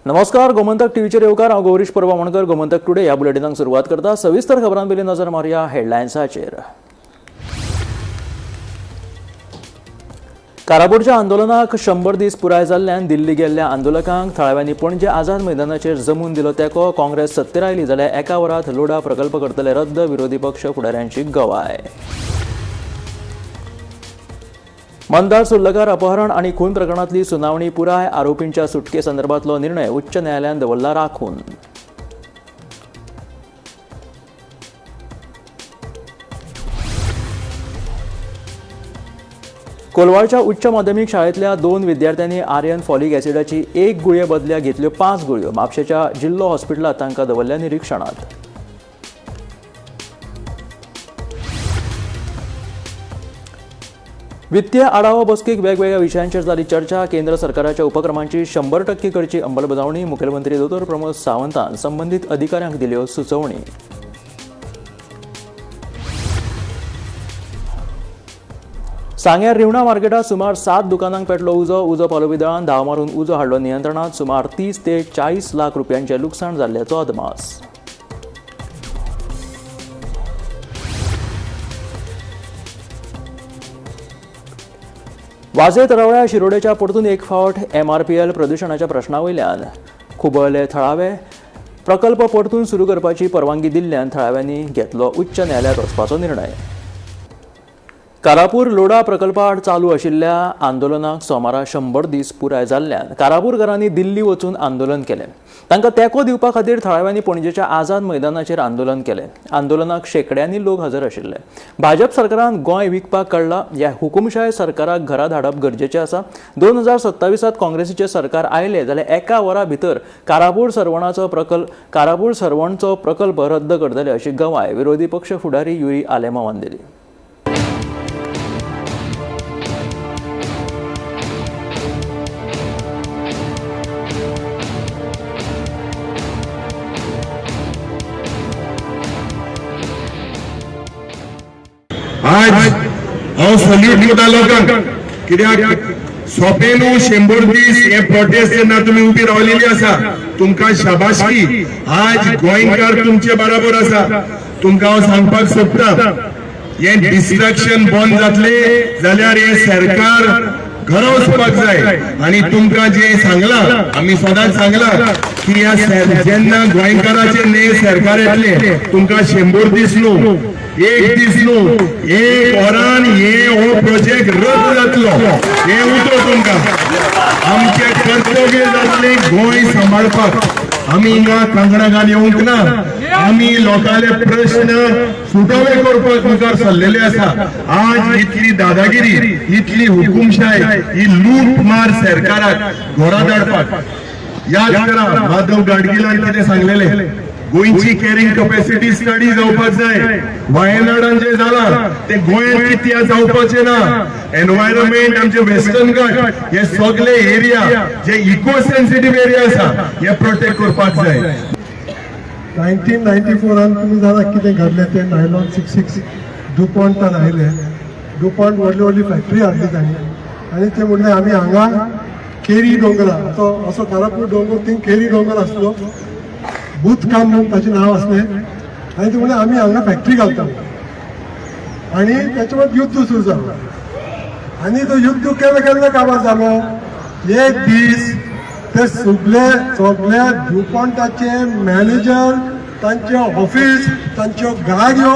नमस्कार, गोमंतक टीव्हीचेर येवकार. हांव गौरीश परबामणकर. गोमंतक टुडे ह्या बुलेटिनाक सुरवात करता. सविस्तर खबरां पयलीं नजर मारुया हेडलायन्साचेर. कारापूरच्या आंदोलनाक 100 दीस पुराय जाल्ल्यान दिल्ली गेल्ल्या आंदोलकांक थळाव्यांनी पणजे आझाद मैदानाचेर जमून दिलो तेंको. काँग्रेस सत्तेर आयली जाल्यार एका वरात लोढा प्रकल्प करतले रद्द, विरोधी पक्ष फुडाऱ्यांची गवाय. मंदार सुर्लकार अपहरण आणि खून प्रकरणातली सुनावणी पुराय, आरोपींच्या सुटके संदर्भातलो निर्णय उच्च न्यायालयान दवरला राखून. कोलवाळच्या उच्च माध्यमीक शाळेंतल्या 2 विद्यार्थ्यांनी आर्यन फॉलिक ॲसिडाची 1 गुळये बदल्या घेतल्यो 5 गुळयो. म्हापशेच्या जिल्लो हॉस्पिटलांत तांकां दवरल्या निरिक्षणात. वित्तीय आढावा बसकेक वेगवेगळ्या विशयांचेर जाली चर्चा. केंद्र सरकाराच्या उपक्रमांची 100% करची अंमलबजावणी, मुखेलमंत्री दोतोर प्रमोद सावंतान संबंदीत अधिकाऱ्यांक दिल्यो सुचोवणी. सांग्यार रिवणा मार्केटात सुमार 7 दुकानांक पेटलो उजो. उजो पालोवपी दळान धांव मारून उजो हाडलो नियंत्रणात. सुमार 30 ते 40 लाख रुपयांचें लुकसाण जाल्ल्याचो अदमास. वाजे तरावळ्या शिरोडेच्या परतून एक फावट MRPL प्रदुशणाच्या प्रश्ना वयल्यान खुबळले थळावे. प्रकल्प परतून सुरू करपाची परवानगी दिल्ल्यान थळाव्यांनी घेतलो उच्च न्यायालयांत वचपाचो निर्णय. कारापूर लोढा प्रकल्पा आड चालू आशिल्ल्या आंदोलनाक सोमारा 100 दीस पुराय जाल्ल्यान कारापूरकारांनी दिल्ली वचून आंदोलन केलें. तांकां तेंको दिवपा खातीर थळाव्यांनी पणजेच्या आझाद मैदानाचेर आंदोलन केलें. आंदोलनाक शेंकड्यांनी लोक हजर आशिल्ले. भाजप सरकारान गोंय विकपाक काडला. ह्या हुकुमशाय सरकाराक घरा धाडप गरजेचें आसा. 2027 काँग्रेसीचें सरकार आयलें जाल्यार एका वरा भितर कारापूर सरवणचो प्रकल्प रद्द करतले अशी गवाय विरोधी पक्ष फुडारी युरी आलेमावान दिली. आज हांव सल्यूट दिता लोकांक, कित्याक सोंपे न्हू 100 दीस हे प्रोटेस्ट जेन्ना तुमी उबी रावलेली आसा, तुमकां शाबासकी. आज गोंयकार तुमचे बराबर आसा. तुमकां हांव सांगपाक सोदता, हे डिस्ट्रक्शन बंद जातले जाल्यार हे सरकार घरा वचपाक जाय. आनी तुमकां जे सांगलां, आमी सदांच सांगलां की ह्या जेन्ना गोंयकाराचे ने सरकार येतले, तुमकां 100 दीस न्हू, 1 दीस न्हू, 1 वरान हे हो प्रोजेक्ट रद्द जातलो. हे उतर तुमकां. आमचे कर्तव्य जातले गोंय सांबाळपाक. आमी हिंगा कांकणां घाल येवंक ना, आमी लोकांले प्रश्न सुटोवे करपाक मुखार सरलेले आसा. आज इतली दादागिरी, इतली हुकुमशाय, ही लूट मार सरकाराक घरा धाडपाक. याद करा, माधव गाडगिलान कितें सांगलेले, गोंयची कॅरिंग कॅपॅसिटी स्टडी जावपाक जाय. वायनाडान जे जाला ते गोंयांत कित्याक जावपाचें ना. एनवायरमेंट आमचे वेस्टर्न घाट हे सगळे एरिया जे इको सेन्सिटीव एरिया आसा हे प्रोटेक्ट करपाक जाय. 1994 तुमी जाणा कितें घडलें तें. नायलॉन 66 डुपॉन्टान आयले. डुपॉन्ट व्हडली व्हडली फॅक्टरी हाडली तांणी आनी ते म्हणलें आमी हांगा केरी दोंगरा, तो असो कारापूर दोंगर, थंय केरी दोंगर आसलो, बूथकाम म्हणून ताचें नांव आसलें. आनी ते म्हणलें आमी हांगा फॅक्टरी घालता. आनी ताच्या बाद युद्ध सुरू जालो आनी तो युद्ध केन्ना केन्ना काबार जालो. एक दीस ते सगळे सगळ्या ड्युपॉन्टाचे मॅनेजर, तांचे ऑफिस, तांच्यो गाडयो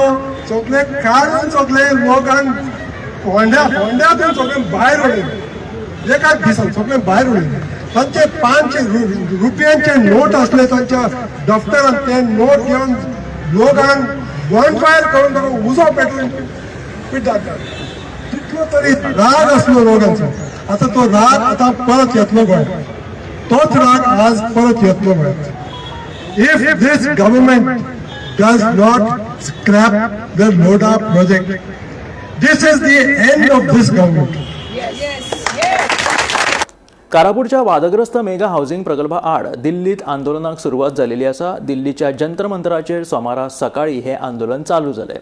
सगळे काडून सगळे लोकांक होंड्या होंड्यातून सगळे भायर उडयले. एकाच दिसान सगळे भायर उडयले. तांचे 500 रुपयांचे नोट आसले तांच्या दफ्तरांत, ते नोट घेवन लोकांक गनफायर करून ताका उजो पेटून पिड्ड्यार. तितलो तरी राग आसलो लोकांचो. आतां तो राग आतां परत येतलो गोंयांत, तोच राग आज परत येतलो गोंयांत. If this government does not scrap the Lodha project, this is the end of this government. कारापूरच्या वादग्रस्त मेगा हावसिंग प्रकल्पा आड दिल्लीत आंदोलनाक सुरवात जालेली आसा. दिल्लीच्या जंतर मंतराचेर सोमारा सकाळी हे आंदोलन चालू जालें.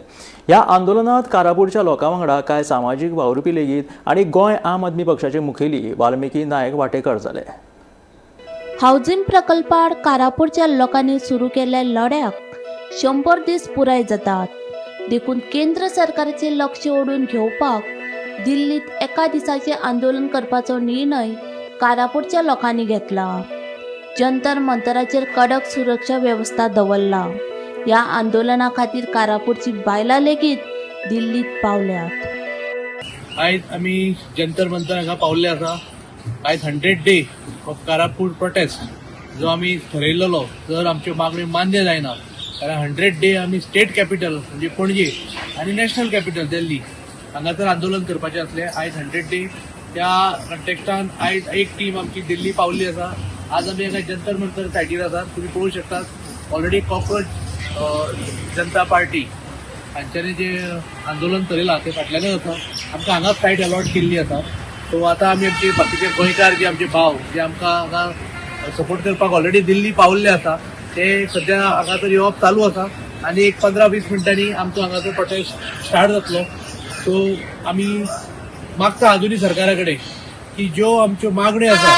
ह्या आंदोलनात कारापूरच्या लोकां वांगडा कांय सामाजीक वावुरपी लेगीत आनी गोंय आम आदमी पक्षाचे मुखेली वाल्मिकी नायक वांटेकार जाले. हावजींग प्रकल्पाआड कारापूरच्या लोकांनी सुरू केल्ल्या लढ्याक 100 दीस पुराय जातात. देखून केंद्र सरकाराचें लक्ष ओडून घेवपाक दिल्लीत एका दिसाचें आंदोलन करपाचो निर्णय कारापूरच्या लोकांनी घेतला. जंतर मंतराचेर कडक सुरक्षा वेवस्था दवरला. ह्या आंदोलना खातीर कारापूरची बायलां लेगीत दिल्लीत पावल्यात. आयज आमी जंतर मंतर हांगा पावल्ले आसा. आयज 100 डे ऑफ कारापूर प्रोटेस्ट जो आमी थरयलेलो, जर आमच्यो मागण्यो मान्य जायना जाल्यार 100 डे आमी स्टेट कॅपिटल म्हणजे पणजे आनी नॅशनल कॅपिटल दिल्ली हांगासर आंदोलन करपाचें आसलें. आयज 100 डे, त्या कंटेक्स्टान आयज एक टीम आमची दिल्ली पावल्ली आसा. आज आमी हांगा जंतर मंतर सायटीर आसात. तुमी पळोवंक शकतात, ऑलरेडी कॉक्रोच जनता पार्टी हांच्यांनी जे आंदोलन चलयलां तें फाटल्यानच आसा. आमकां हांगाच सायट अलॉट केल्ली आसा. सो आतां आमी आमचे बाकीचे गोंयकार, जे आमचे भाव, जे आमकां हांगा सपोर्ट करपाक ऑलरेडी दिल्ली पावल्ले आसा, ते सद्या हांगासर येवप चालू आसा आनी एक 15-20 मिनटांनी आमचो हांगासर प्रोटेस्ट स्टार्ट जातलो. सो आमी मागता अजुनूय सरकारा कडेन की ज्यो आमच्यो मागण्यो आसा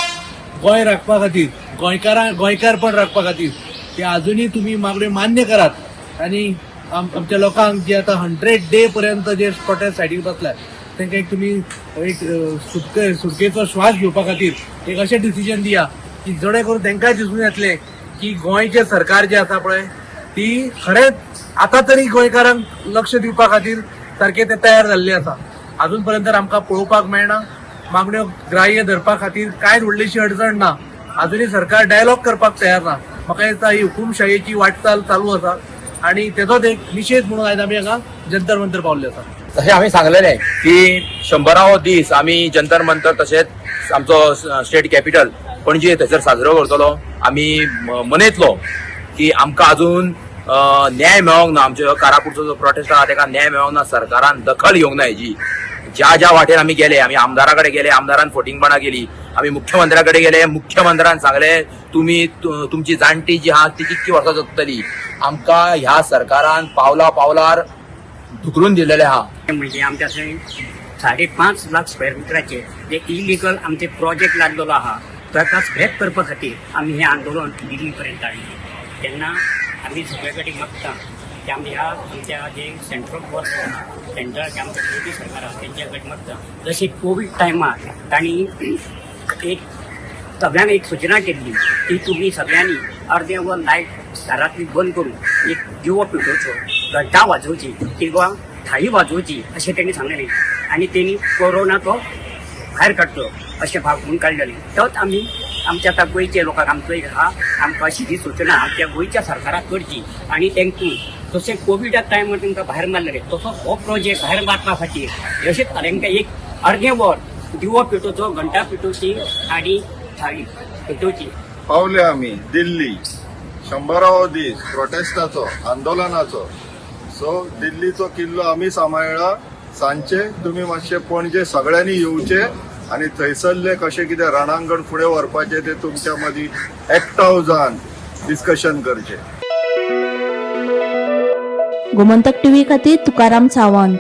गोंय राखपा खातीर, गोंयकारां गोंयकारपण राखपा खातीर, ते अजुनूय तुमी मागण्यो मान्य करात आनी आमच्या लोकांक जे आतां 100 डे पर्यंत जे प्रोटेस्ट सायडीक बसल्यात तांकां एक तुमी एक सुटकेचो श्वास घेवपा खातीर एक अशें डिसिजन दिया की जेणे करून तांकांय दिसून येतलें की गोंयचें सरकार जें आसा पळय ती खरेंच आतां तरी गोंयकारांक लक्ष दिवपा खातीर सारकें ते तयार जाल्ले आसा. अजून पर्यंत आमकां पळोवपाक मेळना. मागण्यो ग्राह्य धरपा खातीर कांयच व्हडलीशी अडचण ना. अजुनूय सरकार डायलॉग करपाक तयार ना. म्हाका दिसता ही हुकुमशायेची वाटचाल चालू आसा आणि तेजोच एक निशेध म्हणून आयज आमी हांगा जंतर मंतर पावल्ले आसा. तशें आमी सांगलेलें की 100रावो दीस आमी जंतर मंतर तशेंच आमचो स्टेट कॅपिटल पणजे थंयसर साजरो करतलो. आमी मनयतलो की आमकां अजून न्याय मेळोंक ना. आमचो कारापूरचो जो प्रोटेस्ट आहा तेका न्याय मेळोंक ना. सरकारान दखल घेवंक ना हेजी. ज्या ज्या वाटेन आमी गेले, आमी आमदारा कडेन गेले, आमदारान फटींगपणां केली. आमी मुख्यमंत्र्या कडेन गेले, मुख्यमंत्र्यान सांगले तुमी तुमची जाणटी जी आहा ती कितकी वर्सां जगतली. आमकां ह्या सरकारान पावला पावलार धुकलून दिलेलें आहा. म्हणजे आमच्या थंय 5.5 लाख स्क्वेअर मिटराचे जे इलिगल आमचे प्रोजेक्ट लागलेलो आहा ताका स्क्रॅप करपा खातीर आमी हें आंदोलन दिल्ली पर्यंत हाडलें. तेन्ना आमी सगळे कडेन मागता की आमी ह्या आमच्या जे सेंट्रल गव्हर्मेंट आहा, सेंट्रल आमच्या मोदी सरकार आहा, तेंच्या कडेन मागता, जशें कोवीड टायमार तांणी एक सगळ्यांक एक सुचना केल्ली की तुमी सगळ्यांनी अर्दें वर लायट घरांतली बंद करून एक दिवो पेटोवचो, घंटा वाजोवची किंवा थाळी वाजोवची अशें तेणी सांगलेलें आनी तेणी कोरोना तो भायर काडचो अशें भाग म्हणून काडलेलें. तोच आमी आमच्या आतां गोंयच्या लोकांक आमचो एक आहा, आमकां अशी ही सुचना आमच्या गोंयच्या सरकाराक करची आनी तांकां जशें कोविडा टायमार तांकां भायर मारलेले तसो हो प्रोजेक्ट भायर मारपा खातीर अशेंच तांकां एक अर्दें वर दिवो पेटोवचो, घंटा पेटोवची आनी थाळी पेटोवची. पावले आमी दिल्ली. 100रावो दीस प्रोटेस्टाचो, आंदोलनाचो. सो दिल्लीचो किल्लो आमी सांबाळ्ळा. सांजचे तुमी मातशे पणजे सगळ्यांनी येवचे आनी थंयसरले कशें कितें रणांगण फुडें व्हरपाचें तें तुमच्या मदीं एकठांय जावन डिस्कशन करचें. गोमंतक टीव्ही खातीर तुकाराम सावंत.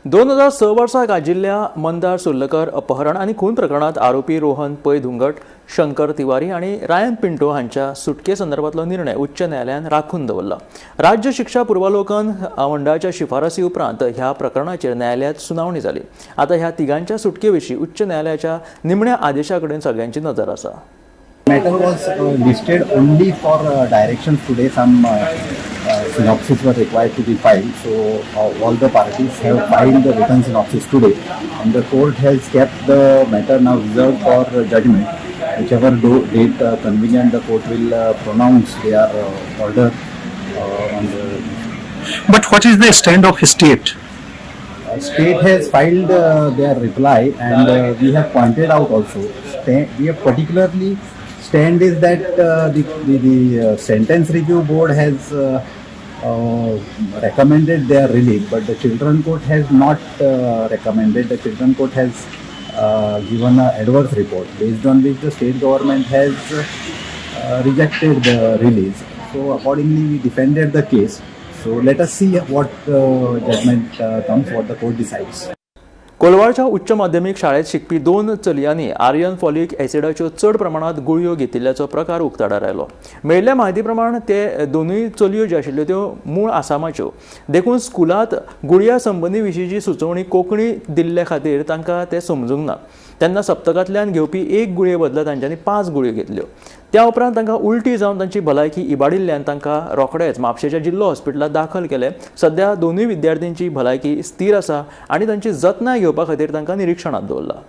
2006 वर्सा गाजिल्ल्या मंदार सुर्लकर अपहरण आनी खून प्रकरणात आरोपी रोहन पै धुंगट, शंकर तिवारी आनी रायन पिंटो हांच्या सुटके संदर्भातलो निर्णय उच्च न्यायालयान राखून दवरला. राज्य शिक्षा पुर्वालोकन मंडळाच्या शिफारसी उपरांत ह्या प्रकरणाचेर न्यायालयात सुनावणी जाली. आतां ह्या तिगांच्या सुटके विशीं उच्च न्यायालयाच्या निमण्या आदेशा कडेन सगळ्यांची नजर आसा. Matter was listed only for directions today. Some synopsis were required to be filed. So all the parties have filed the written synopsis today, and the court has kept the matter now reserved for judgment. Whichever date convenient, the court will pronounce their order on the. But what is the stand of state? State has filed their reply and we have pointed out also. We have particularly stand is that the sentence review board has recommended their relief, but the children court has not recommended. The children court has given an adverse report based on which the state government has rejected the release. So accordingly, we defended the case. So let us see what judgment comes, what the court decides. कोलवाळच्या उच्च माध्यमीक शाळेत शिकपी 2 चलयांनी Aryan folic ॲसिडाच्यो चड प्रमाणात गुळयो घेतिल्ल्याचो प्रकार उक्ताडार आयलो. मेळिल्ल्या म्हायती प्रमाण ते दोनूय चलयो ज्यो आशिल्ल्यो त्यो मूळ आसामाच्यो, देखून स्कुलांत गुळया संबंदी विशींची सुचोवणी कोंकणी दिल्ले खातीर तांकां तें समजूंक ना. तेन्ना सप्तकांतल्यान घेवपी 1 गुळये बदला तांच्यांनी 5 गुळयो घेतल्यो. त्या उपरांत तांकां उलटी जावन तांची भलायकी इबाडिल्ल्यान तांकां रोखडेच म्हापशेच्या जिल्लो हॉस्पिटलांत दाखल केले. सध्या दोनूय विद्यार्थ्यांची भलायकी स्थिर आसा आनी तांची जतनाय घेवपा खातीर तांकां निरिक्षणांत दवरला.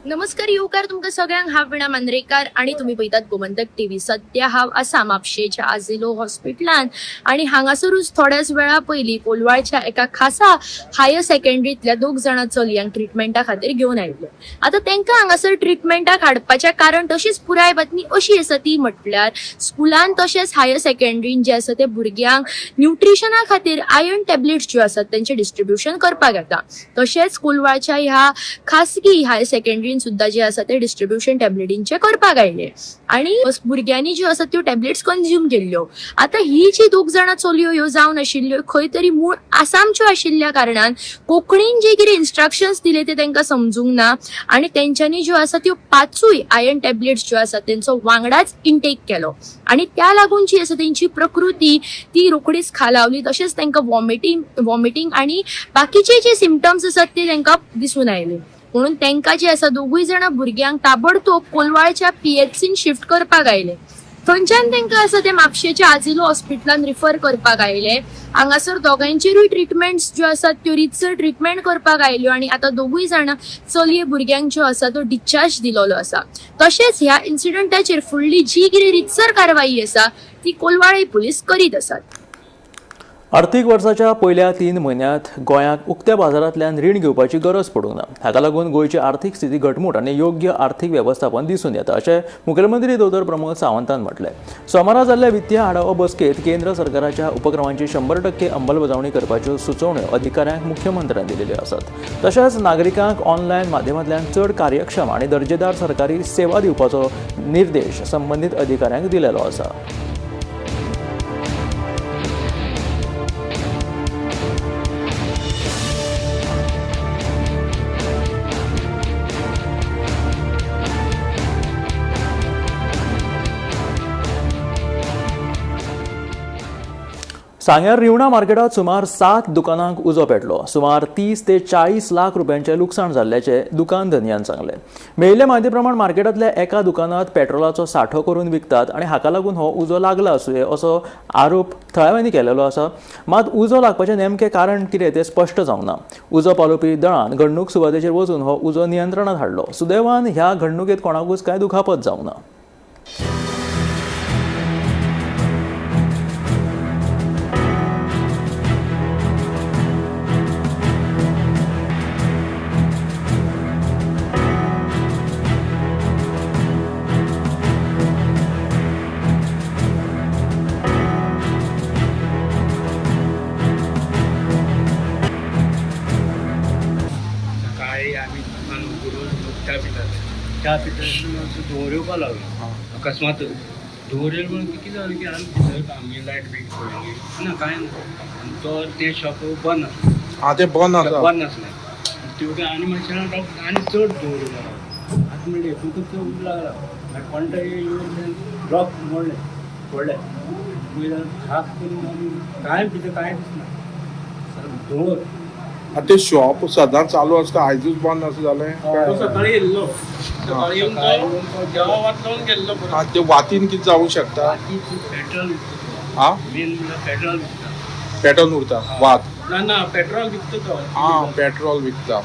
नमस्कार येवकार तुमकां सगळ्यांक. हांव विणा मांद्रेकार आणि तुमी पळयतात गोमंतक टीव्ही. सद्या हांव आसा म्हापशेच्या आझिलो हॉस्पिटलान आणि हांगासरूच थोड्याच वेळा पयलीं कोलवाळच्या एका खासा हायर सेकंडरींतल्या 2 जाणां चलयांक ट्रिटमेंटा खातीर घेवन आयिल्ले. आतां तांकां हांगासर ट्रिटमेंटाक हाडपाचें कारण तशीच पुराय बातमी अशी आसा ती म्हटल्यार स्कुलान तशेंच हायर सेकंडरीन जे आसा ते भुरग्यांक न्युट्रिशना खातीर आयर्न टॅबलेट्स ज्यो आसात तेंचें डिस्ट्रिब्युशन करपाक येता. तशेंच कोलवाळच्या ह्या खासगी हायर सेकंडरीन सुद्धा जे आसा ते डिस्ट्रिब्युशन टॅबलेटींचे करपाक आयले आणि भुरग्यांनी ज्यो आसा त्यो टॅबलेट्स कंज्यूम केल्ल्यो. आतां ही जी 2 जाणां चलयो ह्यो जावन आशिल्ल्यो खंय तरी मूळ आसामच्यो आशिल्ल्या कारणान कोंकणीन जे कितें इन्स्ट्रक्शन्स दिले ते तांकां समजूंक ना आणि तेंच्यांनी ज्यो आसा त्यो 5 आयर्न टॅबलेट्स ज्यो आसा तेंचो वांगडाच इंटेक केलो आणि त्या लागून जी आसा तेंची प्रकृती ती रोखडीच खालावली. तशेंच तांकां वॉमिटींग आणि बाकीचे जे सिमटम्स आसात ते तांकां दिसून आयले. म्हणून तांकां जे आसा 2 जाणां भुरग्यांक ताबडतोब कोलवाळच्या PHCन शिफ्ट करपाक आयले. थंयच्यान तांकां आसा ते म्हापशेच्या आझिलो हॉस्पिटलान रिफर करपाक आयले. हांगासर दोगांचेरूय ट्रिटमेंट्स ज्यो आसात त्यो रितसर ट्रिटमेंट करपाक आयल्यो आनी आतां 2 जाणां चलये भुरग्यांक ज्यो आसा तो डिस्चार्ज दिलोलो आसा. तशेंच ह्या इन्सिडंटाचेर फुडली जी कितें रितसर कारवाई आसा ती कोलवाळे पुलीस करीत आसात. आर्थीक वर्साच्या पयल्या 3 म्हयन्यांत गोंयाक उक्त्या बाजारांतल्यान रीण घेवपाची गरज पडूंक ना. हाका लागून गोंयची आर्थीक स्थिती घटमूट आनी योग्य आर्थीक वेवस्थापन दिसून येता अशें मुखेलमंत्री दोतोर प्रमोद सावंतान म्हटलें. सोमारा जाल्ल्या वित्तीय आढावो बसकेंत केंद्र सरकाराच्या उपक्रमांची 100% अंमलबजावणी करपाच्यो सुचोवण्यो अधिकाऱ्यांक मुख्यमंत्र्यान दिलेल्यो आसात. तशेंच नागरिकांक ऑनलायन माध्यमांतल्यान चड कार्यक्षम आनी दर्जेदार सरकारी सेवा दिवपाचो निर्देश संबंदीत अधिकाऱ्यांक दिलेलो आसा. सांग्यार रिवणा मार्केटात सुमार 7 दुकानांक उजो पेटलो. सुमार 30 ते 40 लाख रुपयांचें लुकसाण जाल्ल्याचें दुकान धनयान सांगलें. मेळिल्ले म्हायती प्रमाण मार्केटांतल्या एका दुकानांत पेट्रोलाचो सांठो करून विकतात आनी हाका लागून हो उजो लागला आसुये असो आरोप थळाव्यांनी केलेलो आसा. मात उजो लागपाचें नेमकें कारण कितें तें स्पश्ट जावंक ना. उजो पालोवपी दळान घडणूक सुवातेचेर वचून हो उजो नियंत्रणांत हाडलो. सुदैवान ह्या घडणुकेंत कोणाकूच कांय दुखापत जावंक ना. सकाळी आमी दुकान उगडून च्या पितात, च्या पितात धुंवर येवपाक लागलो अकस्मात. धुंवर येयलो म्हणून कितें जालें की आमी भितर आमगे लायट बी पळयली ना, कांय ना. आनी तो तें शॉप बंद आसलें. आं, तें बंद आसा, बंद आसलें. तेवटेन आनी मातशें आनी चड धुंवर येवपाक लागलो. आतां म्हणलें हितूंतच उब लागला. मागीर कोण तरी येवन लॉक मोडलें, फोडलें. मागीर खास करून आमी कांय भितर कांय दिसना, धुंवर. आतां ते शॉप सदांच चालू आसता, आयजूच बंद आसा जालें. सकाळी येयल्लो, सकाळी येवन तो देवा वात लावन गेल्लो. आं, ते वातीन कितें जावूंक शकता? पेट्रोल. आं, मेन म्हणल्यार पेट्रोल विकता. पेट्रोल उरता वात? ना ना, पेट्रोल विकता तो. आं, पेट्रोल विकता.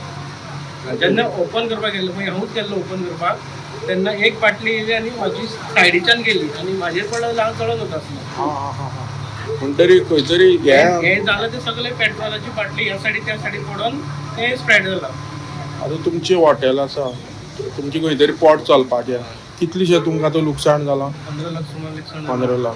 जेन्ना ओपन करपाक गेल्लो पळय, हांवूच गेल्लो ओपन करपाक, तेन्ना एक बाटली येयली आनी म्हाजी सायडीच्यान गेली आनी म्हाजेर पडलो, हांव चडत वता आसलो. आं आं आं, म्हणटरी खंय तरी हें जालां तें सगळें पेट्रोलाची बाटली ह्या सायडी त्या सायडी पडून तें स्प्रेड जालां. आतां तुमचें हॉटेल आसा, तुमचें खंय तरी पोट चलपाचें, कितलेशें तुमकां आतां लुकसाण जालां? 15 लाख सुमार लुकसाण. 15 लाख.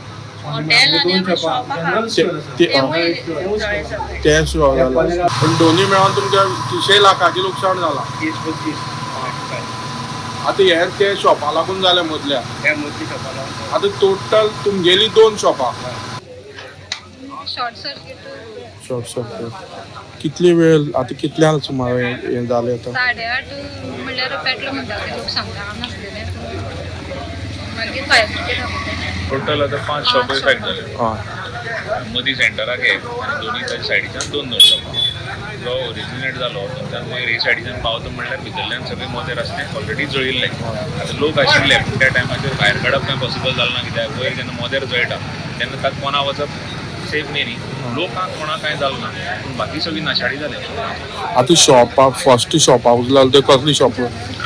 तें जालां. पण दोनूय मेळोन तुमकां 30 लाखाचें लुकसाण जालां. 30-35. आतां हें ते शॉपा लागून जालें मदल्या. त्या मदल्या शॉपा लागून. आतां टोटल तुमगेली 2 शॉपां. Short circuit. Short circuit. कितली वेळ आतां कितल्यांक सुमार हें जालें आतां? 8:30 म्हणल्यार पेटलो म्हणटा ते लोक सांगता, हांव नासलेलें. मागीर फायर ब्रिगेड आपयलें. टोटल आतां 5 शॉप इफेक्ट जाले. मदीं सेंटराक एक आनी दोनी ताच्या सायडीच्यान 2 2 शॉपां. जो ओरिजिनेट जालो थंयच्यान वयर हे सायडीच्यान पावता म्हणल्यार भितरल्यान सगळे मोदेर आसा तें ऑलरेडी जळिल्लें. आतां लोक आशिल्ले पूण त्या टायमाचेर भायर काडप कांय पॉसिबल जालें ना, कित्याक वयर जेन्ना मोदेर जळटा तेन्ना ताका कोणा वचप सेफ न्ही न्ही. लोकांक कोणाक कांय जालें ना पूण बाकी सगळी नाशाडी जाली. आतां शॉपा फर्स्ट शॉपा उजलाल ते कसली शॉप?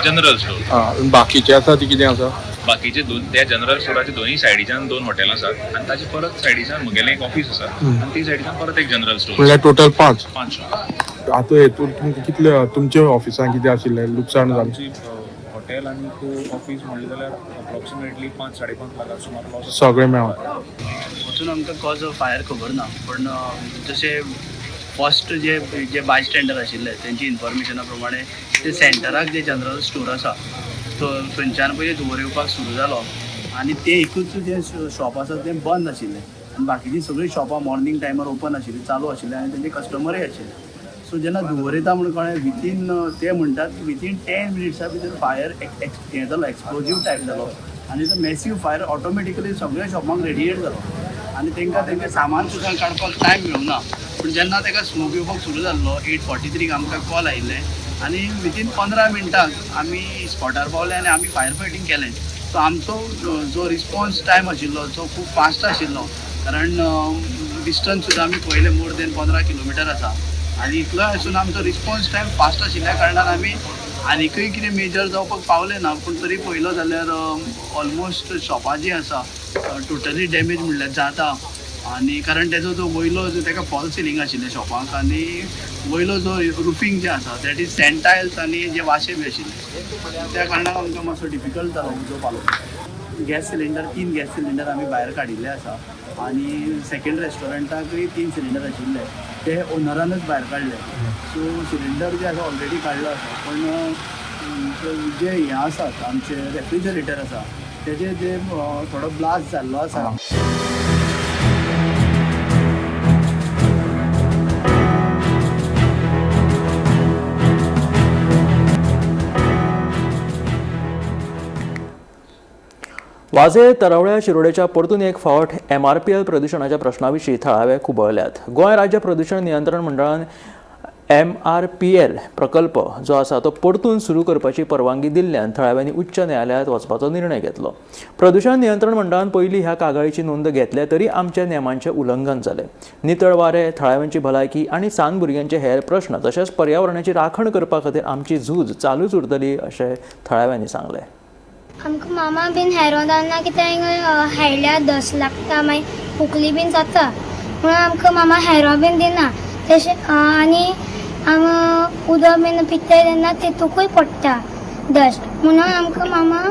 General store. आं, बाकीचे आसा ती कितें आसा? बाकीचे दोन त्या जनरल स्टोराच्या दोन्ही सायडीच्यान 2 हॉटेलां आसात आनी ताचे परत सायडीच्यान म्हगेलें एक ऑफीस आसा आनी ते सायडीच्यान परत एक जनरल स्टोर. म्हणल्यार टोटल 5? 5 शॉप. आतां हेतून तुमकां कितले तुमच्या ऑफिसान कितें आशिल्लें लुकसाण जालें? हॉटेल आनी ऑफीस म्हणलें जाल्यार अप्रॉक्सिमेटली 5-5.5 लाखां सुमार लॉस. सगळें मेळोन. अजून आमकां कॉज ऑफ फायर खबर ना, पण जशें फर्स्ट जे जे बाय स्टँडर आशिल्ले तेंची इन्फॉर्मेशना प्रमाणे ते सेंटराक जे जनरल स्टोर आसा तो थंयच्यान पयलीं धुंवर येवपाक सुरू जालो आनी ते एकूच जे शॉप आसा तें बंद आशिल्लें आनी बाकीचीं सगळीं शॉपां मॉर्निंग टायमार ओपन आशिल्लीं, चालू आशिल्लीं आनी तेंचे कस्टमरय आशिल्ले. सो जेन्ना धुंवर येता म्हूण कळ्ळें विथीन ते म्हणटात की विथीन 10 मिनिट्सां भितर फायर हें जालो, एक्सप्लोजीव टायप जालो आनी तो मॅसीव फायर ऑटोमॅटिकली सगळ्या शॉपांक रेडिएट जालो आनी तांकां तेंचें सामान सुद्दां काडपाक टायम मेळूंक ना. पूण जेन्ना ताका स्मोक येवपाक सुरू जाल्लो 8:43 आमकां कॉल आयिल्लें आनी विथीन 15 मिनटांक आमी स्पॉटार पावले आनी आमी फायर फायटींग केलें. सो आमचो जो रिस्पॉन्स टायम आशिल्लो तो खूब फास्ट आशिल्लो, कारण डिस्टन्स सुद्दां आमी पळयलें मोर देन 15 किलोमिटर आसा आनी इतलो आसून आमचो रिस्पॉन्स टायम फास्ट आशिल्ल्या कारणान आमी आनीकय कितें मेजर जावपाक पावले ना. पूण तरी पळयलो जाल्यार ऑलमोस्ट शॉपां जीं आसा टोटली डॅमेज म्हणल्यार जाता आनी कारण तेजो जो वयलो जो ताका फॉल सिलींग आशिल्लें शॉपांक आनी वयलो जो रुफींग जें आसा that is send tiles आनी जे वाशे बी आशिल्ले त्या कारणान आमकां मातसो डिफिकल्ट जालो उजो पालोवपाक. गॅस सिलिंडर 3 गॅस सिलिंडर आमी भायर काडिल्ले आसा आनी सेकेंड रेस्टॉरंटाकय 3 सिलिंडर आशिल्ले ते ओनरानच भायर काडले. सो सिलिंडर जे आसा ऑलरेडी काडलो आसा, पण जे हें आसात आमचे रेफ्रिजरेटर आसा तेजे जे थोडो ब्लास्ट जाल्लो आसा. वाजे तरवळ्या शिरोडेच्या परतून एक फावट MRPL प्रदुशणाच्या प्रश्ना विशीं थळावे खुबळल्यात. गोंय राज्य प्रदुशण नियंत्रण मंडळान MRPL प्रकल्प जो आसा तो परतून सुरू करपाची परवानगी दिल्ल्यान थळाव्यांनी उच्च न्यायालयांत वचपाचो निर्णय घेतलो. प्रदुशण नियंत्रण मंडळान पयलीं ह्या कागाळीची नोंद घेतल्या तरी आमच्या नेमांचें उल्लंघन जालें. नितळ वारें, थळाव्यांची भलायकी आनी सान भुरग्यांचे हेर प्रश्न तशेंच पर्यावरणाची राखण करपा खातीर आमची झूज चालूच उरतली अशें थळाव्यांनी सांगलें. आमकां मामा बीन हेरो घालना कित्याक हाडल्यार दस लागता, मागीर खोकली बीन जाता म्हणून आमकां मामा हेरो बीन दिना. तशें आनी आम उदक बीन पिताय तेन्ना तितूकूय पडटा डस्ट, म्हणून आमकां मामा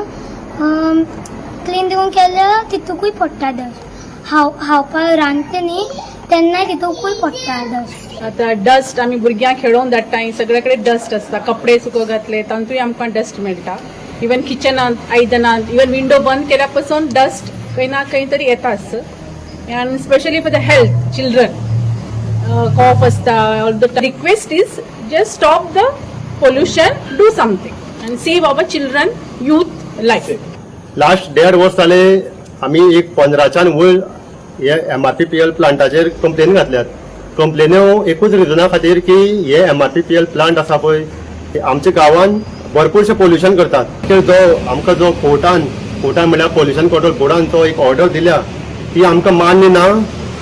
क्लीन दिवन केल्यार तितूकूय पडटा डस्ट. हावपाक रांदता न्ही तेन्ना तितूकूय पडटा डस्ट. आतां डस्ट आमी भुरग्यांक खेळोवन धाडटाय, सगळे कडेन डस्ट आसता. कपडे सुको घातले तातूंय आमकां डस्ट मेळटा. इवन किचनांत, आयदनांत, इवन विंडो बंद केल्या पासून डस्ट खंय ना खंय तरी येताच. आनी specially for the health children cough आसता. All the request is just stop the pollution, do something and save our children, youth life. Last 1.5 वर्स जाले आमी एक 15च्यान वयर हे MRPPL प्लांटाचेर कंप्लेन घातल्यात. कंप्लेन्यो एकूच रिजना खातीर की हे MRPPL plant आसा पळय आमच्या गांवान भरपूरशें पोल्युशन करतात. जो आमकां जो कोर्टान म्हणल्यार पोल्युशन कंट्रोल बोर्डान जो एक ऑर्डर दिल्या ती आमकां मान्य ना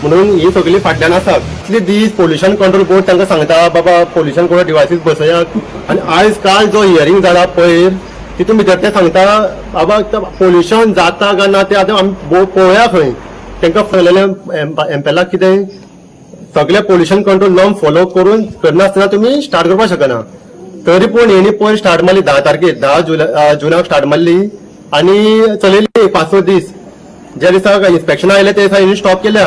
म्हणून ही सगळी फाटल्यान आसा. इतले दीस पोल्युशन कंट्रोल बोर्ड तांकां सांगता बाबा पोल्युशन कंट्रोल डिवायसीस बसयात, आनी आयज काल जो हियरींग जाला पयर तितून भितर ते सांगता बाबा पोल्युशन जाता काय ना तें आतां आमी पळोवया खंय. तांकां सांगलेलें एमपेलाक कितें सगळे पोल्युशन कंट्रोल नॉर्म फॉलो करून करनासतना तुमी स्टार्ट करपाक शकना. तरी पूण हेणी पयर स्टार्ट मारली 10 तारखेर, 10 जुनाक स्टार्ट मारली आनी चलयली 5-6 दीस. ज्या दिसा इन्स्पेक्शन आयलें ते दिसा हेणी स्टॉप केल्या.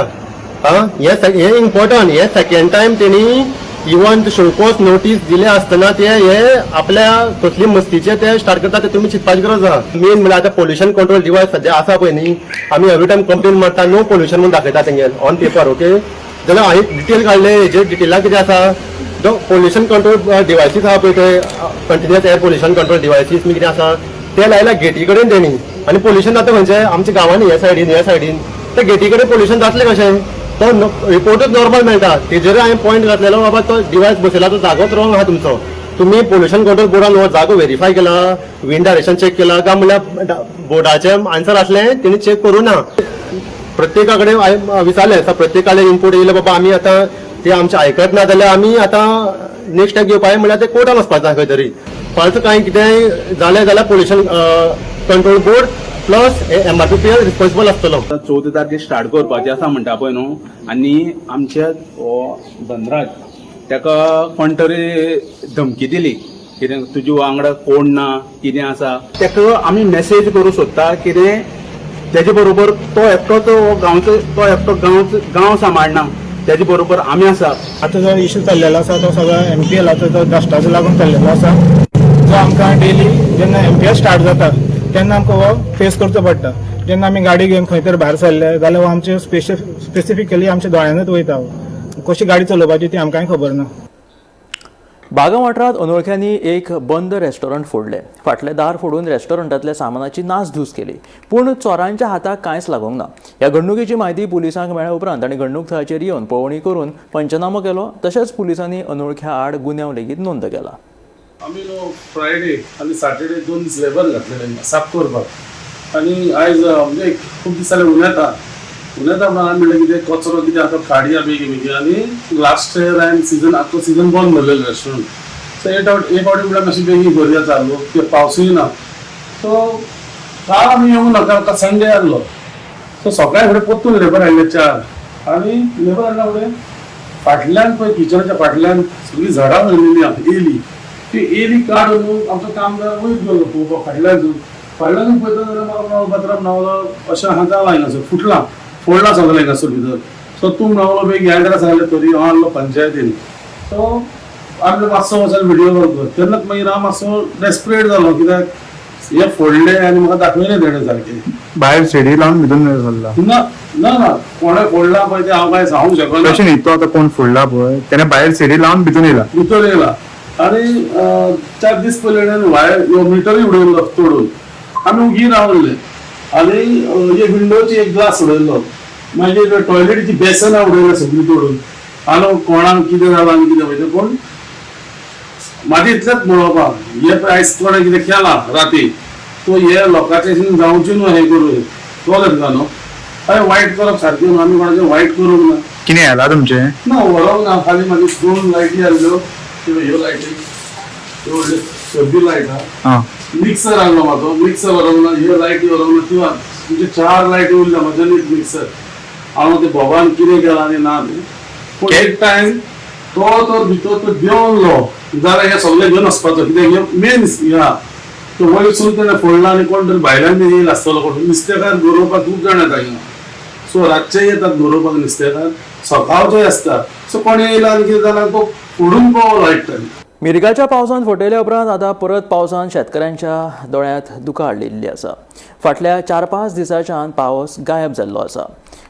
आं, हें इम्पॉर्टंट. हे सेकेंड टायम तेणी इवन शोकॉज नोटीस दिले आसतना ते हे आपल्या कसली मस्तीचे ते स्टार्ट करता ते तुमी चिंतपाची गरज आसा. मेन म्हणल्यार आतां पोल्युशन कंट्रोल डिवायस सद्या आसा पळय न्ही, आमी एवरी टायम कंप्लेन मारता नो पोल्युशन म्हणून दाखयता तेंगे ऑन पेपर. ओके, जाल्यार हांवें डिटेल काडले हेजेर डिटेलाक कितें आसा जो पोल्युशन कंट्रोल डिवायसीस आहा पळय ते continuous air pollution control devices कितें आसा ते लायला गेटी कडेन तेणी आनी पोल्युशन जाता खंयचें आमच्या गांवांनी ह्या सायडीन त्या गेटी कडेन पोल्युशन जातलें कशें तो रिपोर्टूच नॉर्मल मेळटा तेजेर हांवें पॉयंट घातलेलो बाबा तो डिवायस बसयला तो जागोच रॉंग आहा तुमचो तुम्ही पोल्युशन कंट्रोल बोर्डान हो जागो व्हेरीफाय केला विंड डायरेक्शन चेक केला काय म्हणल्यार बोर्डाचें आन्सर आसलें तेणी चेक करूं ना प्रत्येका कडेन हांवें विचारलें प्रत्येकाले इनपूट येयले बाबा आमी आतां ते आमचें आयकत ना जाल्यार आमी आतां नेक्स्ट स्टेप घेवपाचें म्हणल्यार ते कोर्टान वचपाचें खंय तरी फालतू कांय कितेंय जालें जाल्यार pollution control board plus MRPPL responsible आसतलो. 14 तारखेर स्टार्ट करपाचें आसा म्हणटा पळय न्हू आनी आमच्या हो धनराज ताका कोण तरी धमकी दिली कितें तुजे वांगडा कोण ना कितें आसा ताका आमी मेसेज करूंक सोदता कितें तेजे बरोबर तो एकटोच गांवचो तो एकटो गांव सांबाळना तेजे बरोबर आमी आसा. आतां जो इशू चल्लेलो आसा तो सगळो MPLाचो जो डस्टाचो लागून चल्लेलो आसा जो आमकां डेली जेन्ना MPL start जाता तेन्ना आमकां हो फेस करचो पडटा. जेन्ना आमी गाडी घेवन खंय तर भायर सरले जाल्यार हो आमचे स्पेसिफिकली आमच्या दोळ्यानूच वयता कशी गाडी चलोवपाची ती आमकांय खबर ना. बागा वाठारांत अनोळख्यांनी एक बंद रेस्टॉरंट फोडलें. फाटलें दार फोडून रेस्टॉरंटांतल्या सामानाची नासधूस केली, पूण चोरांच्या हाताक कांयच लागूंक ना. ह्या घडणुकेची म्हायती पुलिसांक मेळ्ळ्या उपरांत तांणी घडणूक थळाचेर येवन पळोवणी करून पंचनामो केलो. तशेंच पुलिसांनी अनोळख्या आड गुन्यांव लेगीत नोंद केला. आमी न्हू फ्रायडे आनी सॅटर्डे 2 दीस लेबर घातलेले साफ करपाक आनी आयज म्हणजे खूब दीस जाले उन्हेता उन्हेता म्हणून आमी म्हणलें कितें कचरो कितें आतां काडया बेगीन बेगीन आनी लास्ट इयर हांवें सिजन आख्खो सिजन बंद दवरलेलो रेस्टॉरंट. सो एक फावटी म्हणल्यार मातशी बेगीन करुया चालू कित्याक पावसूय ना. सो काल आमी येवंक ना कारण संडे आसलो. सो सकाळी फुडें परतून लेबर हाडले 4 आनी लेबर हाडल्या फुडें फाटल्यान पळय किचनाच्या फाटल्यान सगळीं झाडां धरलेली आहा एली ती एली काडून आमचो कामदार वयर गेलो पळोवपाक फाटल्यान फाटल्यान पळयता जाल्यार म्हाका बात्राम नावलो अशें आहा जालां हिंगासर फुटलां फोडलां सगळें हिंगासर भितर. सो तूं नावलो बेगीन ह्या ताका सांगलें तरी हांव आसलो पंचायतीन. सो आमी मातसो वचून विडियो कॉल कर तेन्नाच मागीर हांव मातसो डेस्परेट जालो कित्याक हे फोडलें आनी म्हाका दाखयलें तेणें सारकें भायर सीडी लावन भितून सरला ना ना ना कोणें फोडलां पळय तें हांव कांय सांगूंक शकना. तशें न्ही तो आतां कोण फोडला पळय तेणें भायर सीडी लावन भितून येयला भितर येयला आनी 4 दीस पयलीं वायर मिटरूय उडयल्लो तोडून आमी उगी रावले आनी एक विंडोची एक ग्लास उडयल्लो मागीर टॉयलेटीची बेसनां उडयल्या सगळीं तोडून आनी कोणाक कितें जालां आनी कितें पळय पूण म्हाजें इतलेंच म्हणोवपाक हे पळय आयज कोणें कितें केलां राती तो हे लोकांचे जावचें न्हू हें करूं कळ्ळें तुका न्हू हय वायट करप सारकें न्हू आमी कोणाचें वायट करूंक ना. कितें येला तुमचें ना व्हरोंक ना खाली म्हाजी 2 लायटी आसल्यो ह्यो लायटी ह्यो व्हडल्यो सगळी लायट आहा. मिक्सर आहलो म्हाजो मिक्सर व्हरोंक ना ह्यो लायटी व्हरोंक ना किंवा म्हणजे 4 लायटी उरल्या म्हाज्या एक मिक्सर हांव ते बोबान कितें केलां आनी ना तें पूण एक टायम तो तर भितर तो देंवलो जाल्यार हें सगळें घेवन वचपाचो कित्याक हें मेन ह्या तो वयरसून तेणें फोडला आनी कोण तरी भायल्यान बी येयला आसतलो कोण नुस्तेकार गरोवपाक खूब जाण येता हिंगा. सो रातचे येतात गरोवपाक नुस्तेकार सकाळचेय आसता. सो कोण येयला आनी कितें जालां तो फोडून पावलो एक टायम. मिरगाच्या पावसान फटयल्या उपरांत आतां परत पावसान शेतकऱ्यांच्या दोळ्यांत दुकां हाडिल्ली आसा. फाटल्या 4-5 दिसांच्यान पावस गायब जाल्लो आसा.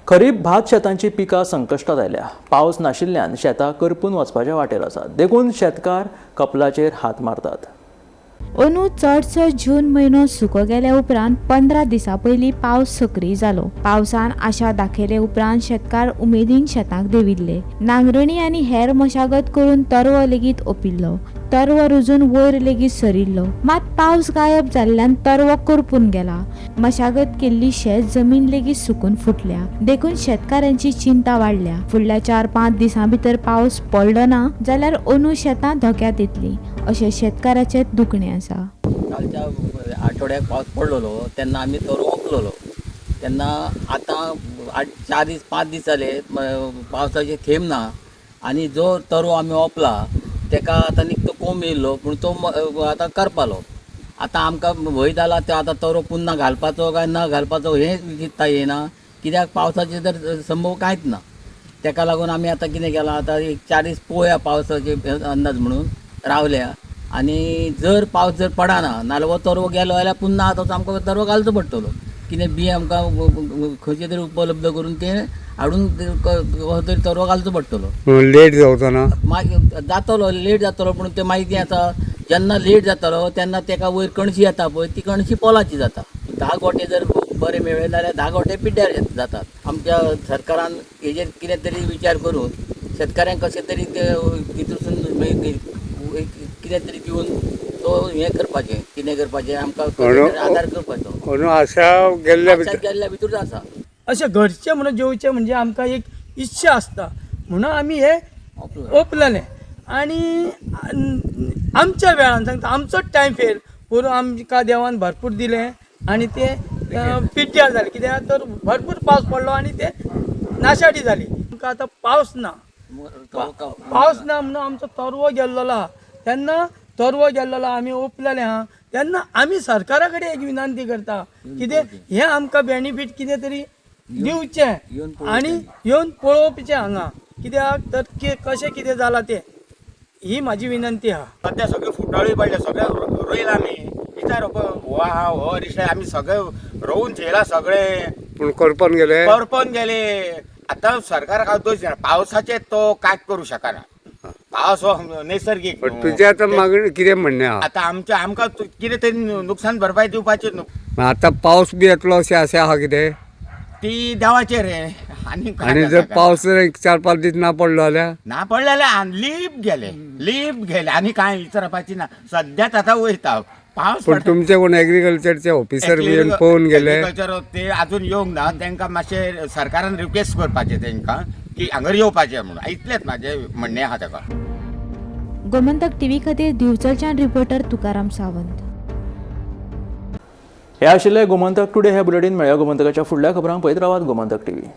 खरीप भात शेतांची पिकां संकश्टात आयल्या. पावस नाशिल्ल्यान शेतां करपून वचपाच्या वाटेर आसात, देखून शेतकार कपलाचेर हात मारतात. अंदू चडसो जून म्हयनो सुको गेल्या उपरांत 15 दिसां पयलीं पावस सक्रीय जालो. पावसान आशा दाखयले उपरांत शेतकार उमेदीन शेताक देंविल्ले. नांगरणी आनी हेर मशागत करून तरवो लेगीत ओपिल्लो. तरवो रुजून वयर लेगीत सरिल्लो. मात पावस गायब जाल्ल्यान तरवो करपून गेला. मशागत केल्ली शेत जमीन लेगीत सुकून फुटल्या. देखून शेतकारांची चिंता वाडल्या. फुडल्या 4-5 दिसां भितर पावस पडलो ना जाल्यार अंदू शेतां धोक्यांत येतलीं अशें शेतकाराचें दुखणें आसा. कालच्या आठवड्याक पावस पडलेलो तेन्ना आमी तरवो ओंपलेलो. तेन्ना आतां 4 दीस 5 दीस जाले पावसाचे थेंब ना आनी जो तरवो आमी ओंपला तेका आतां निकतो कोंब येयल्लो पूण तो आतां करपालो. आतां आमकां भंय जाला ते आतां तरवो पुन्हा घालपाचो काय ना घालपाचो हें चिंतता येना कित्याक पावसाचें तर संभव कांयच ना. तेका लागून आमी आतां कितें केलां आतां एक 4 दीस पळोवया पावसाचे अंदाज म्हणून रावल्या आनी जर पावस जर पडना नाजाल्यार हो तरवो गेलो जाल्यार पुन्हा आतां आमकां तरवो घालचो पडटलो. कितें बी आमकां खंयचे तरी उपलब्ध करून तें हाडून कसो तरी तरवो घालचो पडटलो. लेट जावचो ना? मागीर जातलो, लेट जातलो, पूण ते मागीर कितें जाता, जेन्ना लेट जातलो तेन्ना तेका वयर कणशी येता पळय, ती कणशी पोलाची जाता. 10 गोटे जर बरे मेळ्ळे जाल्यार 10 गोटे पिड्ड्यार जातात. आमच्या सरकारान हेजेर कितें तरी विचार करून शेतकाऱ्यांक कशें तरी ते तितून कितें तरी दिवन तो हें करपाचें, कितें करपाचें आमकां आदार करपाचो. आशा गेल्ल्या गेल्ल्या भितर आसा. अशें घरचें म्हणून जेवचें म्हणजे आमकां एक इच्छा आसता म्हणून आमी हें ओपलेलें. आनी आमच्या वेळान सांगता आमचोच टायम फेल पुरो आमकां देवान भरपूर दिलें आनी तें पिड्ड्यार जालें. कित्याक तर भरपूर पावस पडलो आनी ते नाशाडी जाली. आमकां आतां पावस ना, पावस ना म्हणून आमचो तरवो गेल्लो आहा. तेन्ना तरवो गेल्लो आमी ओपलेले आहा तेन्ना आमी सरकारा कडेन एक विनंती करता कितें हें आमकां बेनिफीट कितें तरी दिवचें आनी येवन पळोवचें हांगा, कित्याक तर कशें कितें जालां तें, ही म्हाजी विनंती आहा. सद्या सगळे फुटाळी पडले, सगळे रोयला आमी, विचार हो आहा हो रिश्ते आमी सगळे रोवन थेयला सगळे, पूण करपन गेले, करपन गेले. आतां सरकाराक हांव दोश दिना, पावसाचे तो कांयच करूं शकना, पावस हो नैसर्गीक. तुजें आतां मागणी कितें म्हणणें आहा? आतां आमचें आमकां कितें तरी नुकसान भरपाय दिवपाचें न्हू. आतां पावस बी येतलो अशें आशा आहा कितें? ती देवाचेर रे. आनी जर पावस जर 4-5 दीस ना पडलो जाल्यार? ना पडलो जाल्यार लीप गेले, लीप गेले आनी कांय विचारपाची ना. सद्याच आतां वयता पावस. पूण तुमचे कोण एग्रीकल्चरचे ऑफिसर बी येवन पळोवन गेले? एग्रीकल्चर ते अजून येवंक ना, तांकां मातशें सरकारान रिक्वेस्ट करपाचें तांकां की हांगर येवपाचें म्हणून, इतलेंच म्हाजें म्हणणें आहा ताका. गोमंतक टीव्ही खातीर दिवचलच्यान रिपोर्टर तुकाराम सावंत. हे आशिल्ले गोमंतक टुडे हे बुलेटीन. मेळया गोमंतकाच्या फुडल्या खबरांक. पळयत रावात गोमंतक टीव्ही.